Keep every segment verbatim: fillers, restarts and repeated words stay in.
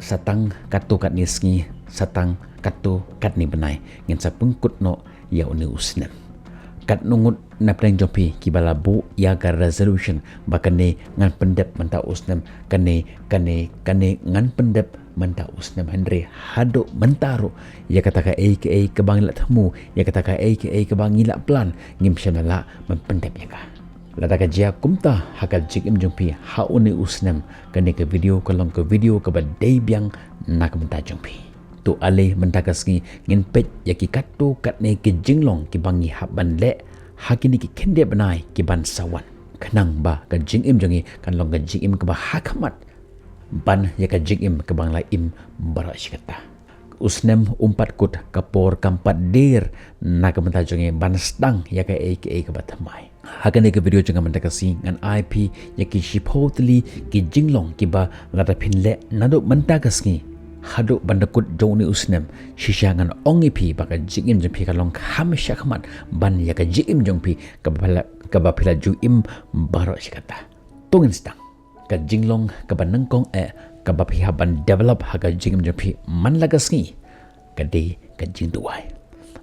Sa tang katto katne sngi, sa tang katto katne bnai, ngin sa pynkut noh ïa une u snem. Katno ngut na pdeng jong phi kiba la buh ïa ka resolution ba kane ngan pyndep mynta u snem, kane, kane, kane ngan pyndep mynta u snem, hynrei haduh mynta ruh ïa kata kaei kaei kaba ngi la thmu, ïa kata kaei kaei kaba ngi la plan, ngim shym la lah ban pyndep ïa ka. Lada ka jia kumta ha ka jingim jong phi ha une u snem, kane ka video ka long ka video kaba dei biang na ka bynta jong phi. To ale mynta ka sngi ngin peit ïa ki katto katne ki jinglong kiba ngi hap ban leh ha kine ki khyndiat bnai ki ban sa wan, khnang ba ka jingim jong ngi kan long ka jingim kaba ha khmat ban ïa ka jingim kaba ngi la im baroh shi katta. U snem um pat kut, ka por kam pat der na ka bynta jong ngi ban sdang ïa kaei kaei kaba thymmai. Ha kane ka video jong nga mynta ka sngi ngan ai phi ïa ki shiphew tylli ki jinglong kiba lada phin leh naduh mynta ka sngi haduh ban da kut jong une u snem, shisha ngan ong ïa phi ba ka jingim jong phi ka long kham sha khmat ban ïa ka jingim jong phi kaba phi la, kaba phi la ju im baroh shi katta. To ngin sdang. Ka jinglong kaba nyngkong eh kaba phi hap ban develop ha ka jingim jong phi man la ka sngi ka dei ka jingduwai.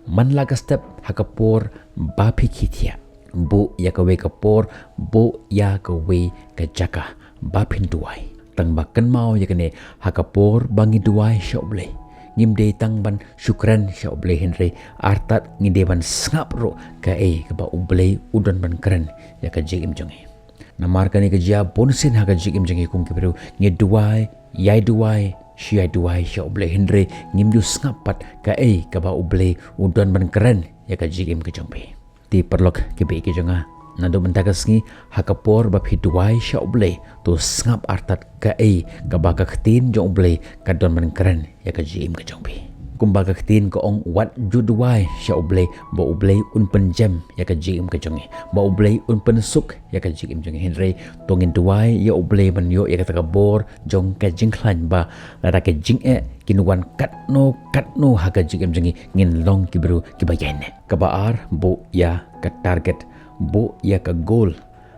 Man la ka step ha ka por ba phi khie thiah, buh ïa kawei ka por, buh ïa kawei ka jaka ba phin duwai. Tang ba kynmaw ïa kane, ha ka por ba ngi duwai sha U Blei, ngim dei tang ban shu kren sha U Blei hynrei artat ngi dei ban sngap ruh kaei kaba U Blei u don ban kren ïa ka jingim jong ngi. Namar kane ka jia bun sien ha ka jingim jong ngi kum ki briew, ngi duwai, ïai duwai, shu ïai duwai sha U Blei hynrei ngim ju sngap pat kaei kaba U Blei u don ban kren ïa ka jingim ka jong phi. Te paralok kiba ïeit ki jong nga, naduh mynta ka sngi ha ka por ba phi duwai sha U Blei, to sngap artat kaei kaba ka ktien jong U Blei ka don ban kren ïa ka jingim ka jong phi. Kumba ka ktien ka ong, wat ju duwai sha U Blei ba U Blei un pynjem ïa ka jingim ka jong ngi, ba U Blei un pynsuk ïa ka jingim jong ngi, hynrei to ngin duwai ïa U Blei ban ïoh ïa kata ka bor jong ka jingkhlaiñ ba lada ka jingeh kin wan katno katno ha ka jingim jong ngi, ngin long ki briew kiba ïaineh. Kaba ar, buh ïa ka target, buh ïa ka goal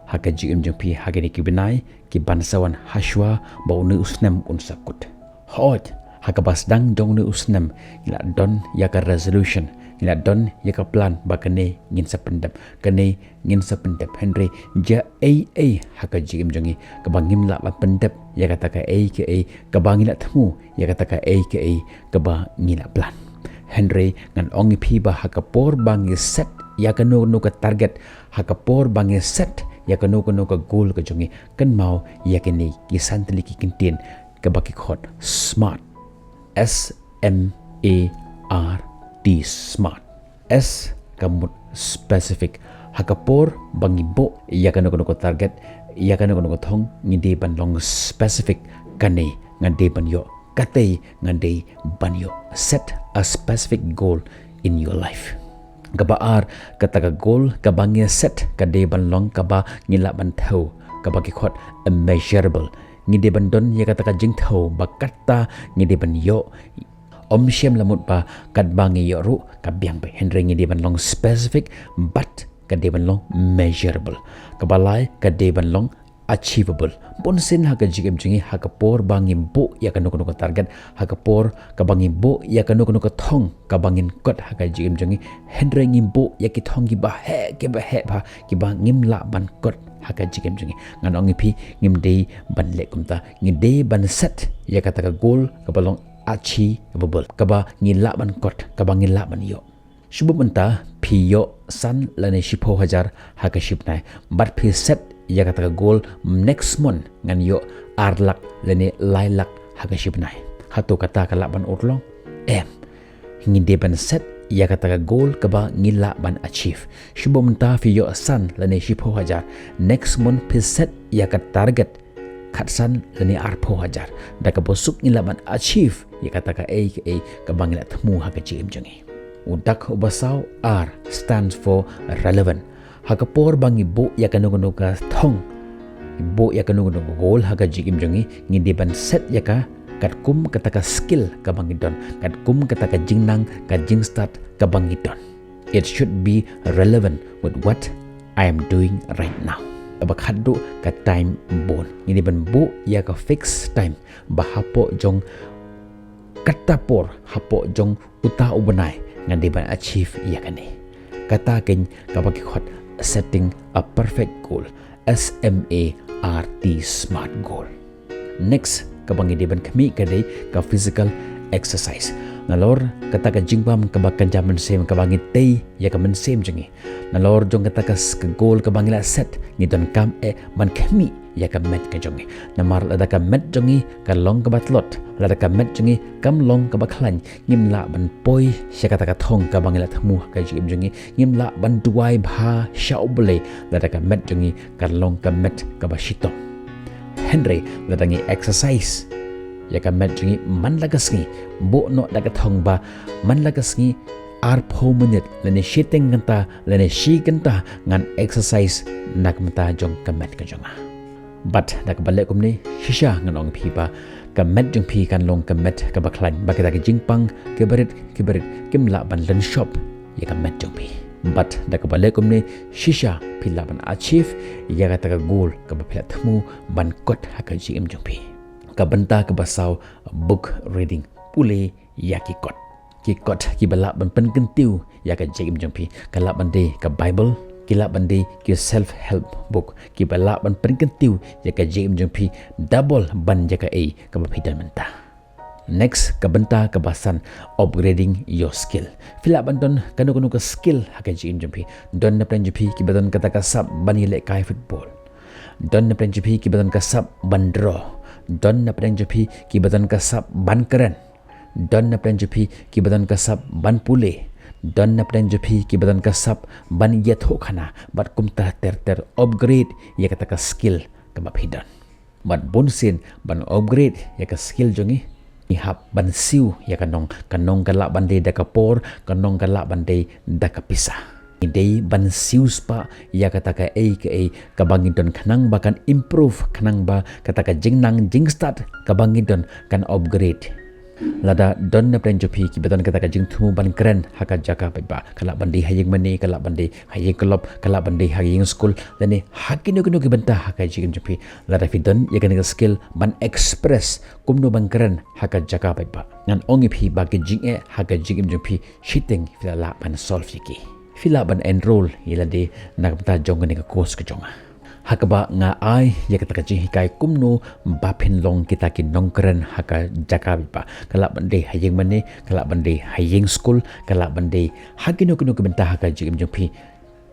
ha ka jingim jong phi ha kine ki bnai ki ban sa wan hashwa ba une u snem un sa kut. Hooid, ha kaba sdang jong une u snem ngi la don ïa ka resolution, ngi la don ïa ka plan ba kane ngin sa pyndep, kane ngin sa pyndep, hynrei jia ei ei ha ka jingim jong ngi kaba ngim lah ban pyndep ïa kata kaei kaei kaba ngi la thmu, ïa kata kaei kaei kaba ngi la plan. Hynrei ngan ong ïa phi ba ha ka por ba ngi set ïa kano kano ka target, ha ka por ba ngi set ïa kano kano ka goal ka jong ngi, kynmaw ïa kine ki san tylli ki kyntien kaba ki khot SMART. S M A R T, SMART. S ka mut specific. Ha ka por ba ngi buh ïa kano kano ka target, ïa kano kano ka thong, ngi dei ban long specific. Kane ngan dei ban ïoh, katei ngan dei ban ïoh. Set a specific goal in your life. Kaba ar, kata ka goal kaba ngi set ka dei ban long kaba ngi lah ban thew, kaba ki khot measurable. Ngi dei ban don ïa kata ka jingthew ba kata ngi dei ban ïoh. Ym shym la mut ba katba ngi ïoh ruh ka biang bha, hynrei ngi dei ban long specific bad ka dei ban long measurable. Kaba lai, ka dei ban long achievable. Bun sien ha ka jingim jong ngi ha ka por ba ngi buh ïa kano kano ka target, ha ka por kaba ngi buh ïa kano kano ka thong kaba ngin kot ha ka jingim jong ngi, hynrei ngi buh ïa ki thong kiba heh, kiba heh bha, kiba ngim lah ban kot ha ka jingim jong ngi. Ngan ong ïa phi, ngim dei ban leh kumta. Ngi dei ban set ïa kata ka goal kaba long achievable, kaba ngi lah ban kot, kaba ngi lah ban ïoh. Shu buh mynta phi ïoh san lane shiphew hajar ha ka shi bnai, bad phi set ïa kata ka goal, next month ngan ïoh ar lak lane lai lak ha ka shi bnai. Hato kata ka lah ban urlong? Em. Ngi dei ban set ïa kata ka goal kaba ngi lah ban achieve. Shu buh mynta phi ïoh san lane shiphew hajar, next month phi set ïa ka target khatsan lane arphew hajar. Da kaba suk ngi lah ban achieve ïa kata kaei kaei kaba ngi la thmu ha ka jingim jong ngi. U dak uba saw, R stands for relevant. Ha ka por ba ngi buh ïa kano kano ka thong, ngi buh ïa kano kano ka goal ha ka jingim jong ngi, ngi dei ban set ïa ka katkum kata ka skill kaba ngi don, katkum kata ka jingnang, ka jingstad kaba ngi don. It should be relevant with what I am doing right now. Kaba khatduh ka time bound. Ngi dei ban buh ïa ka fixed time ba hapoh jong kata por, hapoh jong uta u bnai ngan dei ban achieve ïa kane. Kata kein kaba ki khot setting a perfect goal. S M A R T, smart goal. Next, kaba ngi dei ban khmih ka dei ka physical exercise. Nalor kata ka jingbam kaba kynja mynsiem kaba ngi tei ïa ka mynsiem jong ngi. Nalor jong kata ka s-, ka goal kaba ngi la set, ngi donkam eh ban khmih ïa ka met ka jong ngi. Namar lada ka met jong ngi ka long kaba tlot, lada ka met jong ngi kam long kaba khlaiñ, ngim lah ban poi sha kata ka thong kaba ngi la thmu ha ka jingim jong ngi, ngim lah ban duwai bha sha U Blei lada ka met jong ngi ka long ka met kaba shitom. Hynrei lada ngi exercise ïa ka met jong ngi man la ka sngi, buh noh da ka thong ba man la ka sngi arphew minit lane shiteng kynta lane shi kynta ngan exercise na ka bynta jong ka met ka jong nga. Bad da kaba leh kumne, shisha ngan ong phi ba ka met jong phi kan long ka met kaba khlaiñ, ba kita ki jingpang kiba rit kiba rit kim lah ban lynshop ïa ka met jong phi. Bad da kaba leh kumne, shisha phi lah ban achieve ïa kata ka goal kaba phi la thmu ban kot ha ka jingim jong phi. Ka bynta kaba saw, book reading, pule ïa ki kot. Ki kot kiba lah ban pynkyntiew ïa ka jingim jong phi, ka lah ban dei ka Bible, ki lah ban dei ki self help book, kiba lah ban pynkyntiew ïa ka jingim jong phi, double ban ïa kaei kaba phi don mynta. Next, ka bynta kaba san, upgrading your skill. Phi lah ban don kano kano ka skill ha ka jingim jong phi. Don na pdeng jong phi kiba don kata ka sap ban ïalehkai football. Don na pdeng jong phi kiba don ka sap ban draw. Don na pdeng jong phi kiba don ka sap ban kren. Don na pdeng jong phi kiba don ka sap ban pule. Don na pdeng jong phi kiba don ka sap ban ïathuh khana. Bad kumta ter ter, upgrade ïa kata ka skill kaba phi don. Bad bun sien ban upgrade ïa ka skill jong ngi, ngi hap ban siew ïa ka nong. Ka nong ka lah ban dei da ka por, ka nong ka lah ban dei da ka pisa. Ngi dei ban siew spah ïa kata kaei kaei kaba ngi don khnang ba kan improve, khnang ba kata ka jingnang jingstad kaba ngi don kan upgrade. Lada don na pdeng jong phi kiba don kata ka jingthmu ban kren ha ka jaka paidbah, ka lah ban dei ha ïing mane, ka lah ban dei ha ïing club, ka lah ban dei ha ïing skul, lane ha kino kino ki bynta ha ka jingim jong phi. Lada phi don ïa kane ka skill ban express kumno ban kren ha ka jaka paidbah, ngan ong ïa phi ba ka jingeh ha ka jingim jong phi shiteng phi la lah ban solve ïa ki. Phi lah ban enroll ïa lade na ka bynta jong kane ka course ka jong nga. Ha kaba nga ai ïa kata ka jinghikai kumno ba phin long kita ki nongkren ha ka jaka paidbah. Ka lah ban dei ha ïing mane, ka lah ban dei ha ïing skul, ka lah ban dei ha kino kino ki bynta ha ka jingim jong phi.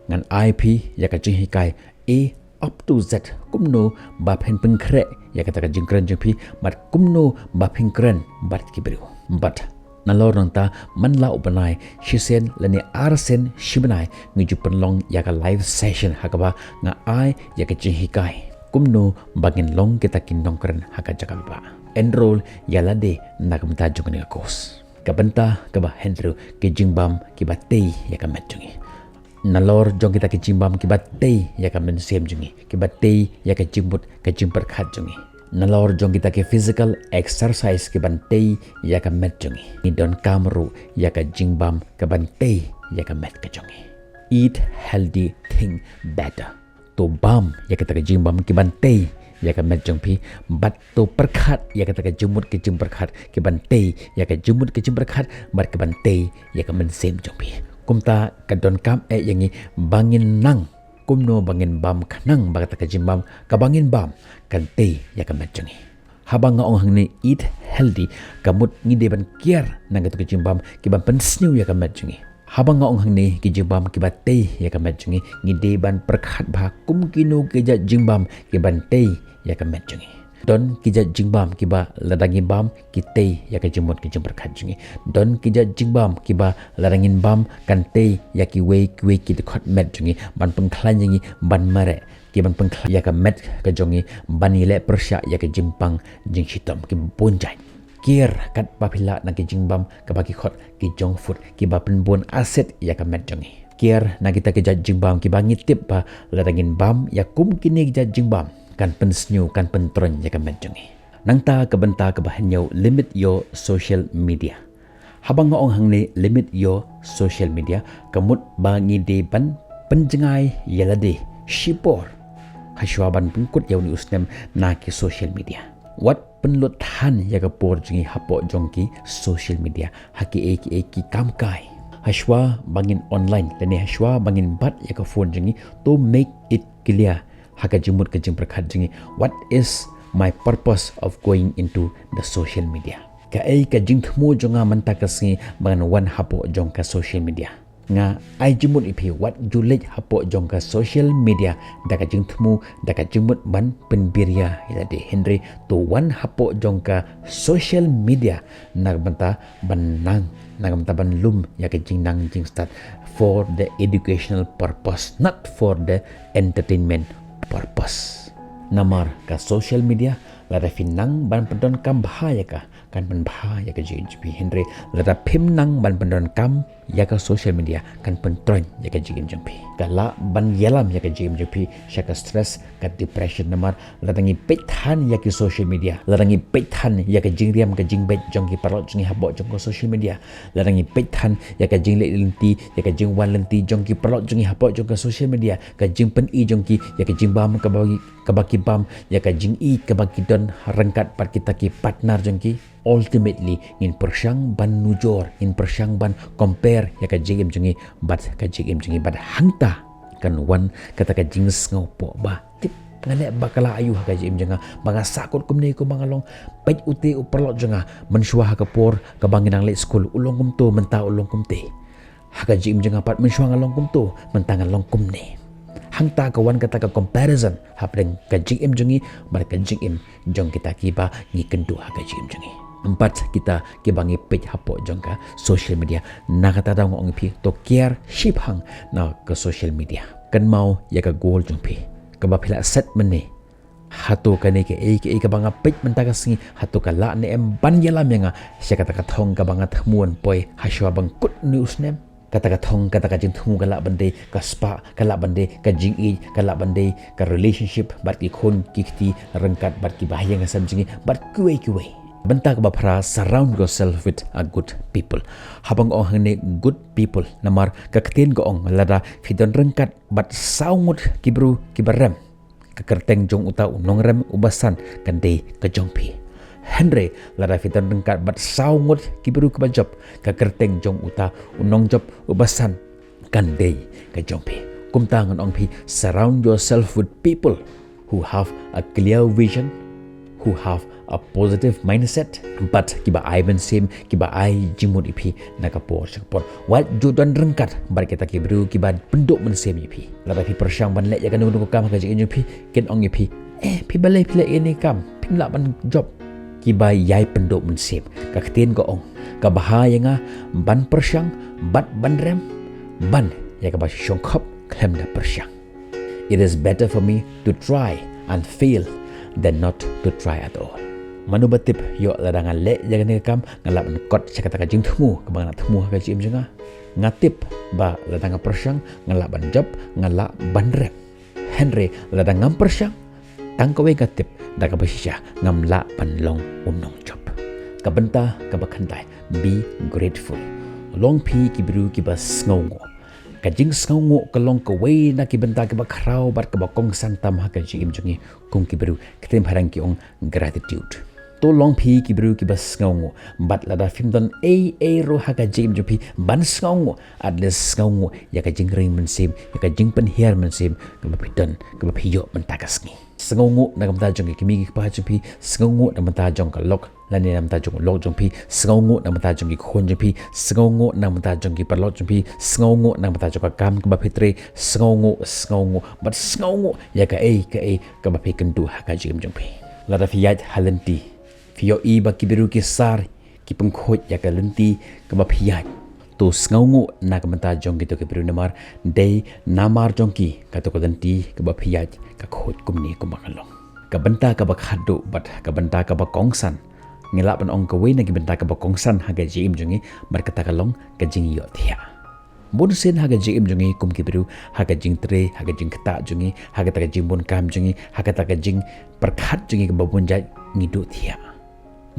Ngan ai phi ïa ka jinghikai A up to Z, kumno ba phin pynkhreh ïa kata ka jingkren jong phi, bad kumno ba phin kren bad ki briew. Bad nalor nangta, man la u bnai, shisien lane arsien shi bnai, ngi ju pynlong ïa ka live session ha kaba nga ai ïa ka jinghikai kumno ba ngin long kita ki nongkren ha ka jaka paidbah. Enroll ïa lade na ka bynta jong kane ka course. Ka bynta kaba hynriew, ki jingbam kiba tei ïa ka met jong ngi. Nalor jong kita ki jingbam kiba tei ïa ka mynsiem jong ngi, kiba tei ïa ka jingmut ka jingpyrkhat jong ngi. Nalor jong kita ki physical exercise kiban tei ïa ka met jong ngi, ngi donkam ruh ïa ka jingbam kaban tei ïa ka met ka jong ngi. Eat healthy, think better. To bam ïa kata ka jingbam kiban tei ïa ka met jong phi, bad to pyrkhat ïa kata ka jingmut ka jingpyrkhat, kiban tei ïa ka jingmut ka jingpyrkhat, bad kiban tei ïa ka mynsiem jong phi. Kumta ka donkam eh ïa ngi ba ngin nang kumno ba ngin bam khnang ba kata ka jingbam kaba ngin bam kan tei ïa ka met jong ngi. Haba nga ong hangne eat healthy, ka mut ngi dei ban kiar na kito ki jingbam kiban pynsniew ïa ka met jong ngi. Haba nga ong hangne ki jingbam kiba tei ïa ka met jong ngi, ngi dei ban pyrkhat bha kum kino ki jait jingbam kiban tei ïa ka met jong ngi. Don ki jait jingbam kiba lada ngi bam ki tei ïa ka jingmut ka jingpyrkhat jong ngi. Don ki jait jingbam kiba lada ngin bam kan tei ïa kiwei kiwei ki dkhot met jong ngi, ban pynkhlaiñ ïa ngi ban mareh, kiban pynkhlaiñ ïa ka met ka jong ngi, ban ïaleh pyrshah ïa ka jingpang jingshitom, ki bun jait. Kiar katba phi lah na ki jingbam kaba ki khot ki junk food, kiba pynbun acid ïa ka met jong ngi. Kiar na kita ki jait jingbam kiba ngi tip ba lada ngin bam ïa kum kine ki jait jingbam kan pynsniew, kan pyntroiñ ïa ka met jong ngi. Nangta ka bynta kaba hynñiew, limit your social media. Haba nga ong hangne limit your social media, ka mut ba ngi dei ban pynjngai ïa lade shipor hashwa ban pynkut ïa une u snem na ki social media. Wat pynlut than ïa ka por jong ngi hapoh jong ki social media ha kiei kiei ki kam kai. Hashwa ba ngin online lane hashwa ba ngin bat ïa ka phone jong ngi, to make it clear ha ka jingmut ka jingpyrkhat jong ngi, what is my purpose of going into the social media? Kaei ka jingthmu jong nga mynta ka sngi ba ngan wan hapoh jong ka social media? Nga ai jingmut ïa phi, wat ju leit hapoh jong ka social media da ka jingthmu, da ka jingmut ban pynbiria ïa lade, hynrei to wan hapoh jong ka social media na ka bynta ban nang, na ka bynta ban lum ïa ka jingnang jingstad, for the educational purpose, not for the entertainment purpose. Namar ka social media, lada phi nang ban pyndonkam bha ïa ka, kan pynbha ïa ka jingim jong phi, hynrei lada phim nang ban pyndonkam ïa ka social media, kan pyntroiñ ïa ka jingim jong phi. Ka lah ban ïalam ïa ka jingim jong phi sha ka stress, ka depression. Namar lada ngi peit than ïa ki social media, lada ngi peit than ïa ka jingriam ka jingbeit jong ki paralok jong ngi hapoh jong ka social media, lada ngi peit than ïa ka jingleh lynti, ïa ka jingwan lynti jong ki paralok jong ngi hapoh jong ka social media, ka jingpyni jong ki ïa ka jingbam kaba ki, kaba ki bam, ïa ka jingïeit kaba ki don ryngkat bad kita ki partner jong ki, ultimately ngin pyrshang ban nujor, ngin pyrshang ban compare ïa ka jingim jong ngi bad ka jingim jong ngi, bad hangta kan wan kata ka jingsngewpoh ba, tip, nga leh bakla aïu ha ka jingim jong nga ba nga sahkut kumne kumba nga long? Peit ute u paralok jong nga, mynshuwa ha ka por kaba ngi nang leit skul, u long kumto, mynta u long kumte. Ha ka jingim jong nga pat, mynshuwa nga long kumto, mynta nga long kumne. Hangta ka wan kata ka comparison hapdeng ka jingim jong ngi bad ka jingim jong kita kiba ngi kynduh ha ka jingim jong ngi. Bad kita kiba ngi peit hapoh jong ka social media, na kata daw nga ong ïa phi, to care shibun na ka social media. Kynmaw ïa ka goal jong phi, kaba phi la set mynne. Hato kane kaei kaei kaba nga peit mynta ka sngi, hato ka lah ne em ban ïalam ïa nga sha kata ka thong kaba nga thmu ban poi hashwa ban kut une u snem? Kata ka thong, kata ka jingthmu ka lah ban dei ka spah, ka lah ban dei ka jingïeit, ka lah ban dei ka relationship bad ki khun ki kti ryngkat bad kiba ha ïing ha sem jong ngi bad kiwei kiwei. Bynta kaba phra, surround yourself with a good people. Haba nga ong hangne good people, namar ka ktien ka ong, lada phi don ryngkat bad saw ngut ki briew kiba rem, ka kyrteng jong uta u nongrem uba san kan dei ka jong phi. Hynrei lada phi don ryngkat bad saw ngut ki briew kiba jop, ka kyrteng jong uta u nongjop uba san kan dei ka jong phi. Kumta ngan ong phi, surround yourself with people who have a clear vision, who have a positive mindset, bad kiba ai mynsiem, kiba ai jingmut ïa phi na ka por sha ka por. Wat ju don ryngkat bad kita ki briew kiba pynduh mynsiem ïa phi. Lada phi pyrshang ban leh ïa kano kano ka kam ha ka jingim jong phi, kin ong ïa phi, eh, phi balei phi leh ïa kane ka kam, phim lah ban jop. Kiba ïai pynduh mynsiem, ka ktien ka ong, ka bha ïa nga ban pyrshang bad ban rem ban ïa kaba shongkhop khlem da pyrshang. It is better for me to try and fail than not to try at all. Mano ba tip ïoh lada nga leh ïa kane ka kam, nga lah ban kot sha kata ka jingthmu kaba nga la thmu ha ka jingim jong nga? Nga tip ba lada nga pyrshang, nga lah ban jop, nga lah ban rem. Hynrei lada ngam pyrshang, tang kawei nga tip, da kaba shisha ngam lah ban long u nongjop. Ka bynta kaba khyndai, be grateful. Long phi ki briew kiba sngewnguh. Ka jingsngewnguh ka long kawei na ki bynta kiba khraw bad kaba kongsan tam ha ka jingim jong ngi kum ki briew. Ki ktien phareng ki ong gratitude. To long phi ki briew kiba sngewnguh. Bad lada phim don ei ei ruh ha ka jingim jong phi ban sngewnguh, at least sngewnguh ïa ka jingring mynsiem, ïa ka jingpynhiar mynsiem kaba phi don, kaba phi ïoh mynta ka sngi. Sngewnguh na ka bynta jong ki kmie ki kpa jong phi, sngewnguh na ka bynta jong ka lok lane na ka bynta jong u lok jong phi, sngewnguh na ka bynta jong ki khun jong phi, sngewnguh na ka bynta jong ki paralok jong phi, sngewnguh na ka bynta jong ka kam kaba phi trei, sngewnguh, sngewnguh, bad sngewnguh ïa kaei kaei kaba phi kynduh ha ka jingim jong phi. Lada phi ïaid ha lynti, phi ïohi ba ki briew ki sar, ki pynkhuid ïa ka lynti kaba phi ïaid. To sngewnguh na ka bynta jong kito ki briew namar dei namar jong ki kato ka lynti kaba phi ïaid ka khuid kumne kumba ka long. Ka bynta kaba khadduh bad ka bynta kaba kongsan, ngi lah ban ong kawei na ki bynta kaba kongsan ha ka jingim jong ngi, bad kata ka long ka jingïohthiah. Bun sien ha ka jingim jong ngi kum ki briew, ha ka jingtrei, ha ka jingktah jong ngi, ha kata ka jingbun kam jong ngi, ha kata ka jingpyrkhat jong ngi kaba bun jait, ngi duh thiah.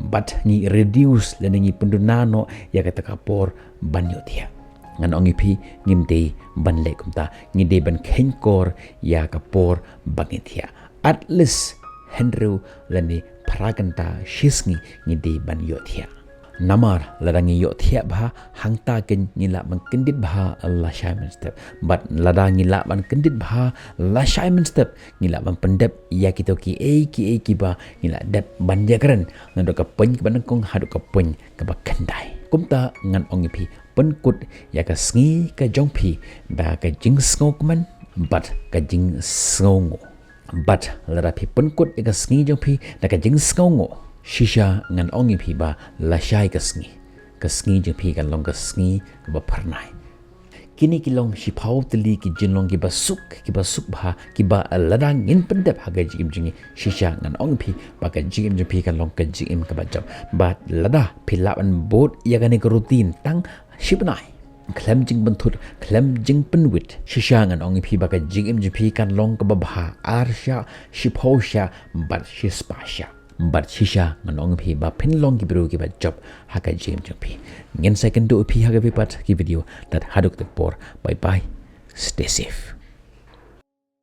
Bad ngi reduce lane ngi pynduna noh ïa kata ka por ban ïohthiah. Ngan ong ïa phi, ngim dei ban leh kumta, ngi dei ban kheiñkor ïa ka por ba ngin thiah. At least hynriew lane phra kynta shisngi ngi dei ban ïoh thiah. Namar lada ngi ïoh thiah bha, hangta keiñ ngi lah ban kyndit bha lashai mynstep. Bad lada ngi lah ban kyndit bha lashai mynstep, ngi lah ban pyndep ïa kito kiei kiei kiba ngi lah dep ban ïakren, naduh ka point kaba nyngkong haduh ka point kaba khyndai. Kumta ngan ong ïa phi, pynkut ïa ka sngi ka jong phi da ka jingsngewkmen bad ka jingsngewnguh. Bad lada phi pynkut ïa ka sngi jong phi da ka jingsngewnguh, shisha ngan ong ïa phi ba lashai ka sngi, ka sngi jong phi kan long ka sngi kaba phyrnai. Kine ki long shiphew tylli ki jinglong kiba suk, kiba suk bha, kiba lada ngin pyndep ha ka jingim jong ngi, shisha ngan ong ïa phi ba ka jingim jong phi kan long ka jingim kaba jop. Bad lada phi lah ban bud ïa kane ka routine tang shi bnai, khlem jingpynthut, khlem jingpynwit, shisha ngan ong ïa phi ba ka jingim jong phi kan long kaba bha, ar shah, shiphew shah bad shispah shah. Bad shisha ngan ong ïa phi ba phin long ki briew kiba jop ha ka jingim jong phi. Ngin sa ïakynduh ïa phi ha kawei pat ki video, tad haduh katei ka por. Bye bye. Stay safe.